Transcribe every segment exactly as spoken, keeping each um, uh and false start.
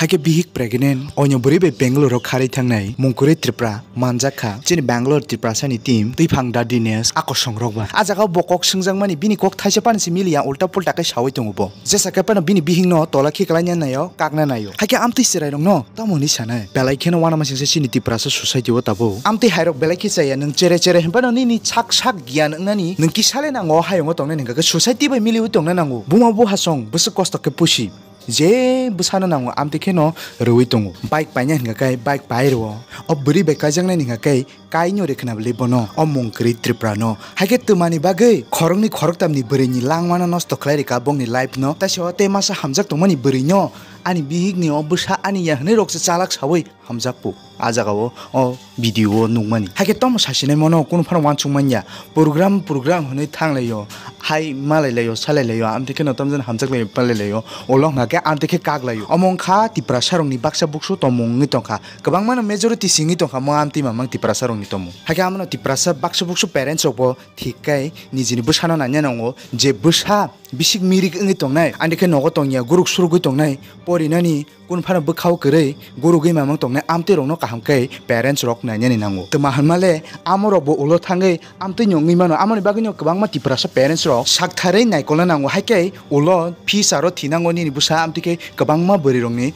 Hakhe bihik pregnant, oino bwrwi bai Bangalore o kharwi thangnai, mungkwrwi Tripura manjak kha. Chini Bangalore Tiprasani team, twiphang da Dinesh, akosong rok ba. A jaga o bo kok swngjakmani, bini kok thaisa phano se miliya, ulta pulta khe sawi tongo bo. Jesa khe phano bini bihik no tola khiklai naio, kakna naio. Hakhe amtwi chwrai rok no tamo hinwi sanai? Belai kheno uanamasingcha chini Tiprasa society o tabuk. Amtwi hai rok belai khe chaya, nwng chere chere hinphano nini sak sak giyan wngnani, nwng kisa le nango, hayung o tongnani hwnkha khe society bai miliwi tongna nango. Buma buhasong bwswk kosto khe pusi. Je bwsano nango, amtwi kheno rwui tongo. Bike paina hwnkha khe bike pai rwo. O bwrwi bai kaijaknani hwnkha khe kaino rikhnabli bono. O mung kwrwi Tripura no. Haikhe twmani bagwi khoroknwi khoroktamni bwrwini langmano nosto khlai rikha bongni life no. Taisa o tei masa hamjak tongmani bwrwi no ani bihikni o bwsa ani ya hwnwi rok se chalak saui hamjakpuk. A jaga o, o video o nukmani. Haikhe tamo sasinai mano kunu phano uansuk manya. Program, program hwnwi thanglaio. Hai malailaio, salailaio. Amtwi kheno tamjani hamjaklaio, palailaio. Ulo hwnkha khe amtwi khe kaklaio. Omo wngkha Tiprasa rokni baksa buksu tomung wngwi tongkha. Kwbangmano majority singwi tongkha mo amtwi mamang Tiprasa rokni tomung. Haikhe amono Tiprasa baksa buksu parents rokbo thik khe nijini bwsano nanya nango je bwsa bisik mirik wngwi tongnai, ani khe nogo tongya, guruk surugwi tongnai, porinani kunu phano bwkhao kwrwi, gurugwi mamang tongnai, amtwi rokno kaham khe parents rok nainani nango. Twma hwnma le amo rok bo ulo thangwi amtwi ni wngwi mano, amoni bagwi no kwbangma Tiprasa parents rok saktharwi naikolna nango, haikhe ulo fees aro thinango nini bwsa, amtwi khe kwbangma bwrwi rokni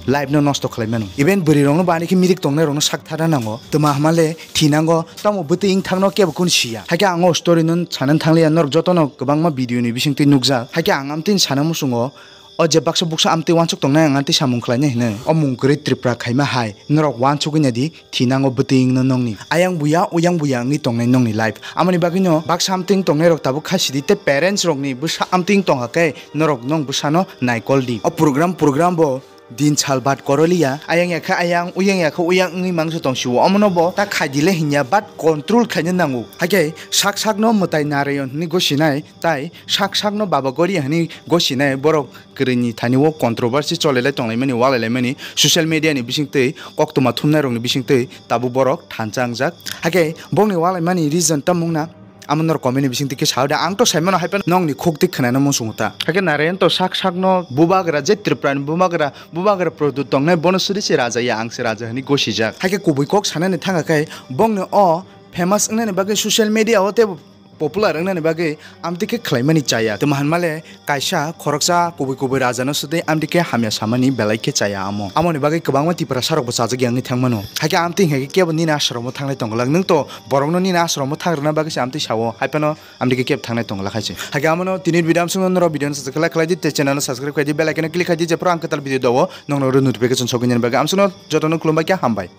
life no nosto khlai mano. Even bwrwi rokno bo ani khe mirik tongnai rokno sak thara nango. Twma hwnma le thinango, tamo bwtwi wng thangno kebo kunu siya. Haikhe ang o story no sanani thangliya, norok jotono kwbangma video ni bisingtwi nukjak. Haikhe ang amtwi sana muchungo, o je baksa buksa amtwi uansuk tongnai ang amtwi samung khlainai hwnwi. O mung kwrwi Tripura khaima hai, norok uansugwi naidi, thinango bwtwi wngno nongni. Ayang buya, uyang buya wngwi tongnai nongni life. Amoni bagwino baksa amtwi wng tongnai rok tabuk kha sidi tei parents rokni bwsa amtwi wng tongkha khe norok nong bwsano naikol di. O program, program bo din sal bat koroliya, ayang ya khe ayang, uyang ya khe uyang wngwi mangsa tong sio. Omono bo ta khaidi le hinya, but control khaina nango. Haikhe sak sakno mwtai Narayan hwnwi gosinai, tai sak sakno Baba Goria hwnwi gosinai. Borok kwrwini thani o controversy cholelai tonglaimani, walailaimani, social media ni bisingtwi, koktwma thumnai rokni bisingtwi tabuk borok thansa wngjak. Haikhe bongni walaimani reason tamo wngna? Amo norok comment ni bisingtwi khe sao de, ang to saimano hai phano nongni khuk twi khwnano muchungo ta. Hakhe Narayan to sak sakno bubagra, je Tripura ni bubagra, bubagra Pradyut tongnai, bono suri se raja ya, ang se raja hwnwi gosijak. Hakhe kubui kok sanani thangkha khe bongni o famous wngnani bagwi social media o teibo popular wngnani bagwi amtwi khe khlaimani chaya. Twma hwnma le kaisa khoroksa kubui kubui rajano swtwi amtwi khe hamya samani belai khe chaya amo. Amoni bagwi kwbangma Tiprasa rokbo chajak ya wngwi thangmano. Hakhe amtwi hwnkhe kebo nini asarokbo thanglai tongwlak. Nwng to borokno nini asarokbo thang rwna bagwi se amtwi sao. Hai phano amtwi khe kebo thanglai tongwlak hai se. Hakhe amono tini video amsukno norok video no subscribe khlai di tei channel no subscribe khlai di, bell icon no click khlai di, jephru ang kwtal video do-o nokno notification sogwi nani bagwi. Amsukno jotono khulumbai khe hambai.